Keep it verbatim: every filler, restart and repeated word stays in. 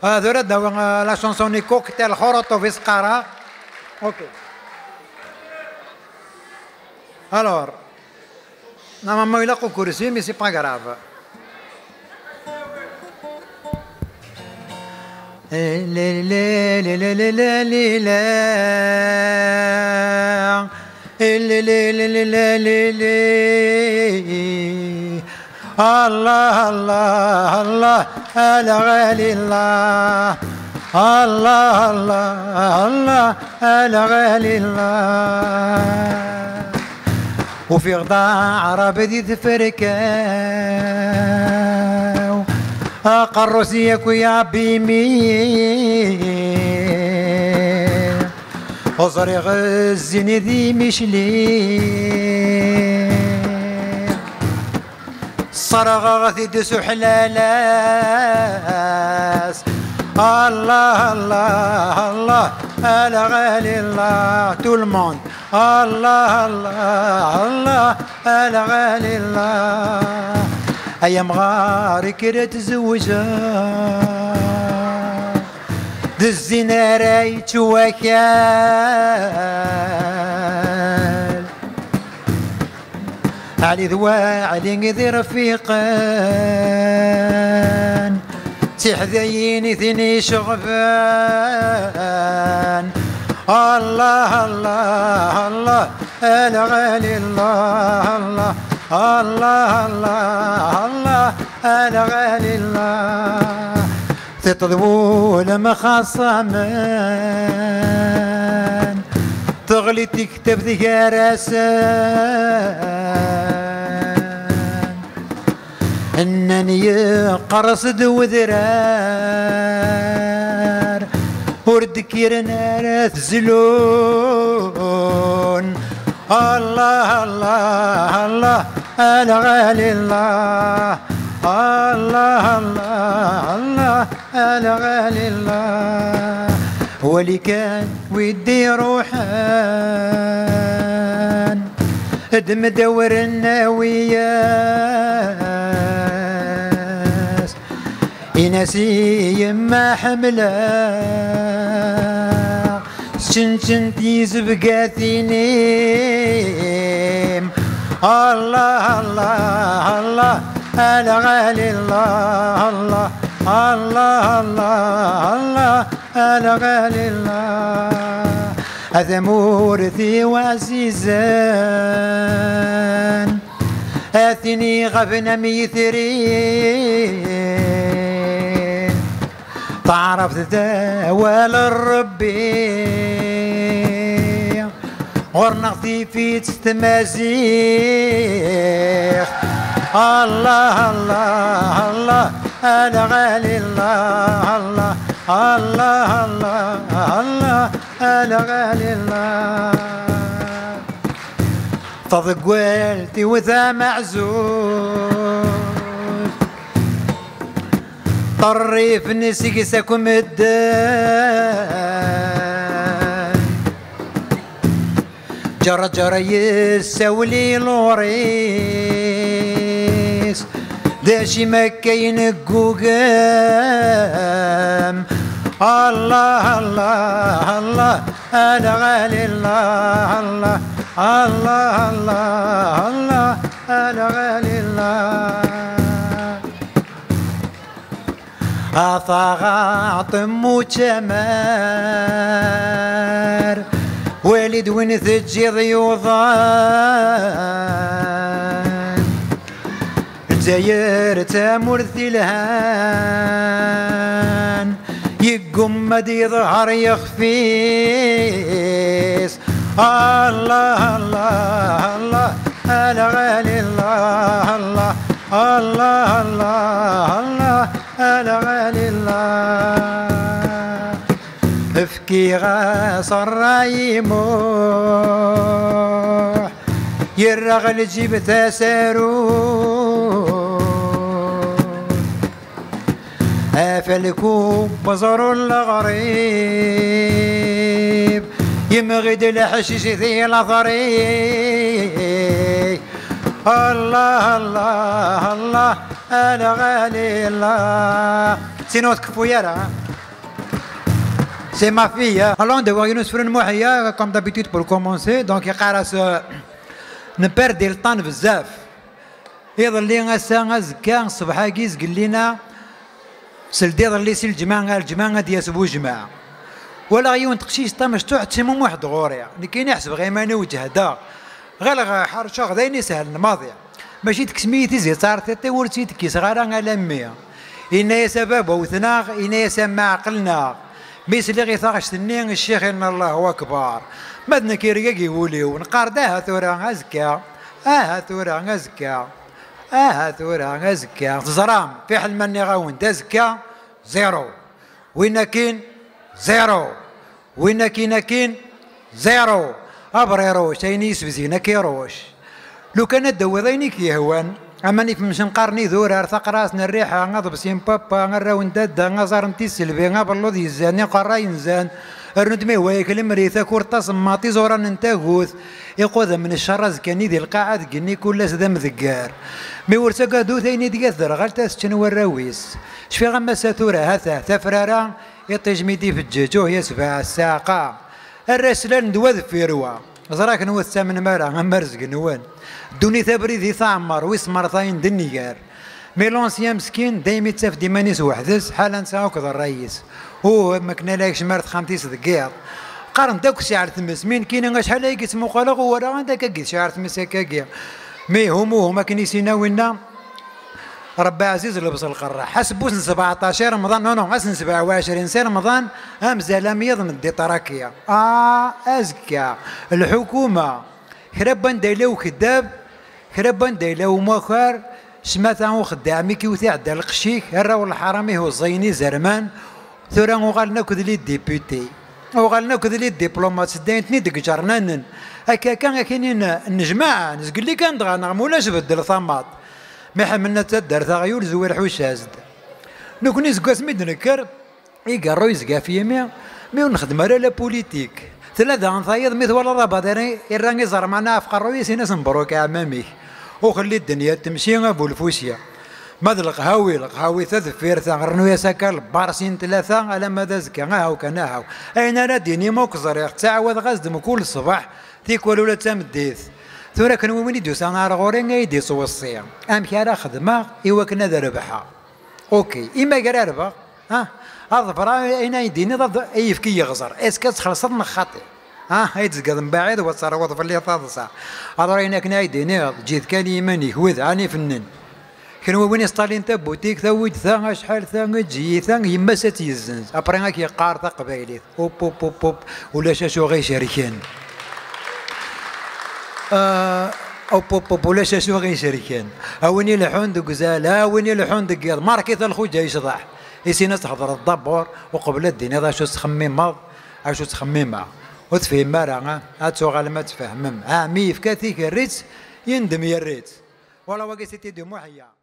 Ad ur ad awiɣ, euh, la chanson-nni Cocktail Xoroṭuf i s-qqareɣ. Ok. Alors, normalement ilaq ukursi, mais c'est pas grave. الله الله الله، الغالي الله. الله الله الله، الغالي الله. وفي غدا عرب ذي تفركاو، أقرص ياكو يا بيمي. وزريغ الزين ذي مشلي. صرغغ ثيدس وحلالات. الله الله الله، الغالي الله. Tout le monde. الله الله الله، الغالي الله. أيا مغاري كرا تزوجها، دزين راي توكال. علي ذوا علي ذي رفيقان، تحذيني ثني شغفان. الله الله الله، الغالي الله الله. الله الله الله، الغالي الله. تطلبوا لمخصمين، تغلي تكتب ذي راسين. أنني قرص ذرار، ور دكيرن راه تزلون. الله الله الله، الغالي الله. الله الله الله، الغالي الله. ولي كان ودي روحان، دم دور الناويات. إناسي يما حملة، سنسن تيزبقاتينيم. الله الله الله، الغالي الله الله. الله الله الله، الغالي الله. أثمورتي وعزيزان، أثني غبنا ميثرين. تعرف ذا والربي، غرنا في في تمازيخ. الله الله الله، الغالي الله الله. الله الله الله، الغالي الله. تضقوالتي وذا معزول، طريف نسقسكم الدم. جرجر يسولي لوريس، داشي ما كاين قوقام. الله الله الله، الغالي الله الله. الله الله الله، الغالي الله. أطاغاط موتمر، والد وين تجي ضيوضان. الجزائر تمورث الهان، يقوم ما دي ظهر يخفيس. الله الله الله، الغالي الله الله. الله الله الله، الغالي الله. افكي غاص الرايموح، يرغ الجيب تسارو. أفلكو بزر الغريب، يمغد الحشيش ذي الأضريب. الله الله الله، الغالي الله. سينو تكفو يا راه. C'est ma fille, hein. Alors, on va voir Younous Fren Mouhia, comme d'habitude pour commencer. Donc, il reste, euh, ne perd le temps, bzaf. Iḍelli, ass-a, azekka, ṣṣbeḥ-agi, zgellina, seld iḍelli si lǧemɛa ar lǧemɛa ad d-yas bujemɛa. Walaɣ yiwen teqcict tamecṭuḥt timumuḥ-d ɣur-i. Nekkini ḥesbeɣ iman-iw ǧehdeɣ. Ɣileɣ ḥerceɣ d ayen isehlen maḍi. Mačči tekksem-iyi tizi ttɛertiṭ-iw ur tt-id-kkiseɣ ara alammi. Inna-yas a baba wten-aɣ, inna-yas a mma ɛqlen-aɣ. Mi sliɣ i taɣect-nni, ccix inna Allahu akbar. Ma d nekk irgagi wul-iw, neqqar-d aha tura azekka, aha tura azekka, aha tura azekka. Teẓram, fiḥel ma nniɣ-awen-d azekka, zéro. Win akin, zéro. Win akin akin, zéro. Abriruc, ayen i yesbezgen akiruc. Lukan ad d-tawiḍ ayen i k-yehwan, aman ifemcen qqaren idurar, taqras n rriḥa, aḍebsi n papa, arraw n dadda, aẓar n tiselbi, abelluḍ yezzan, iqerra yenzan, rnu-d mi hwa-yak lemri, takurt tasemmaḍt, iẓuran n tagut, iqudam n ccer azekka-nni di lqaɛa deg-nni kul ass d amdeggar. Mi ur ttagadet ayen i d-yat derɣalt ad t-ččen warraw-is. Cfiɣ am ass-a tura, ha-t-ah, tafrara, iṭij mi d-ifeǧǧeǧ, uh yasbeɛ ssaɛqa. Arrac slalen-d wa deffir wa. Ẓriɣ kenwi ur tettamnem ara, am rrezg-nwen. Ddunit abrid i teɛmer, wis mertayen d nnger. Mi l'ancien meskin, daymi yettaf-d iman-is weḥd-s, ḥala nesɛa akked ṛṛay-is. Uh, am akken ala yekcem ar texxamt-is deg yiḍ. Qqaren-d akk tecɛel tmes, mi nekkini acḥal ay yettmuqaleɣ u walaɣ anda akka i tecɛel tmes akkagi. Mi hum, uhum akken i s-inna winna, Rebbi ɛziz lebṣel qerreḥ. Asbus n sebɛeṭṭac i Remḍan, non, non, ass n sebɛa u ɛecrin si Remḍan, amzal am yiḍ n ddiṭrakya. Ah, azekka, lḥukuma, kra n wanda yella ukeddab, kra n wanda yella umakar, ccmata uxeddaɛ mi k-iwet iɛedda lqecc-ik, arraw n lḥaram ihuẓẓayen izerman, tura uɣalen akk d les députés. Uɣalen akk d les diplomates, d ayen ten-id-iǧernanen. Akka akka, akini n-, nnejmaɛen, zgelli kan dɣa neɣ mulac beddel tamaḍt. Mi ḥemmlen ad taddart aɣyul, zwir ḥuc-as-d. Nekni seg wasmi d-nekker, igerru yezga ɣef yimi, mi ur nexdem ara la politique. Tella daɣen tayeḍ mi twalaḍ abadari irra iẓerman ɣef qerruy-is, in-as mebruk a ɛmam-ik. Uxelli ddenya temci a bu lfuci. Ma d leqhawi, leqhawi tadeffirt-a, rnu-yas akka lbar sin tlata, alamma d azekka, ahaw kan ahaw. Ayen ara d-inim akk ẓriɣ, ttɛawadeɣ-as-d mkul ṣṣbeḥ, tikwal ula d tameddit. Tura kenwi win i d-yusan ar ɣur-i, ad yi-d-ittweṣṣi amek ara xedmeɣ i wakken ad rebḥeɣ. Ok, imager a rebɣeɣ, ha? Ad ḍefreɣ ayen ay d-tiniḍ, ad, ad yefk i yiɣẓer. Est-ce que ad txellṣeḍ neɣ xaṭi? Ha? Ay d-tezgeḍ mbaɛid wa terwiḍ fell-i taḍsa. Aḍra ayen akken ay d-tiniḍ, ǧǧi-t kan i yiman-ik, wid ɛni fennen. Kenwi win isṭalin tabutik, tawi-d ta, acḥal ta, eǧǧ-iyi ta, yemma-s ad tt-yezzenz. Après ad k-yeqqar taqbaylit. Up, up, up, up, ulac acu ɣ-icerken. Ah, up, up, up, ulac acu ɣ-icerken. A win ileḥḥun deg uzal, a win ileḥḥun deg yiḍ, markit a lxuǧa yecḍeḥ. Isin ad thedreḍ d'abord, uqbel ad d-tiniḍ acu tettxemmimeḍ, acu ttxemmimeɣ. Ur tefhim ara, ah, ad tuɣalem ad tfehmem. Ah, mi yefka tikerrit, yendem yerr-itt. Wala wagi c'était du Muḥya.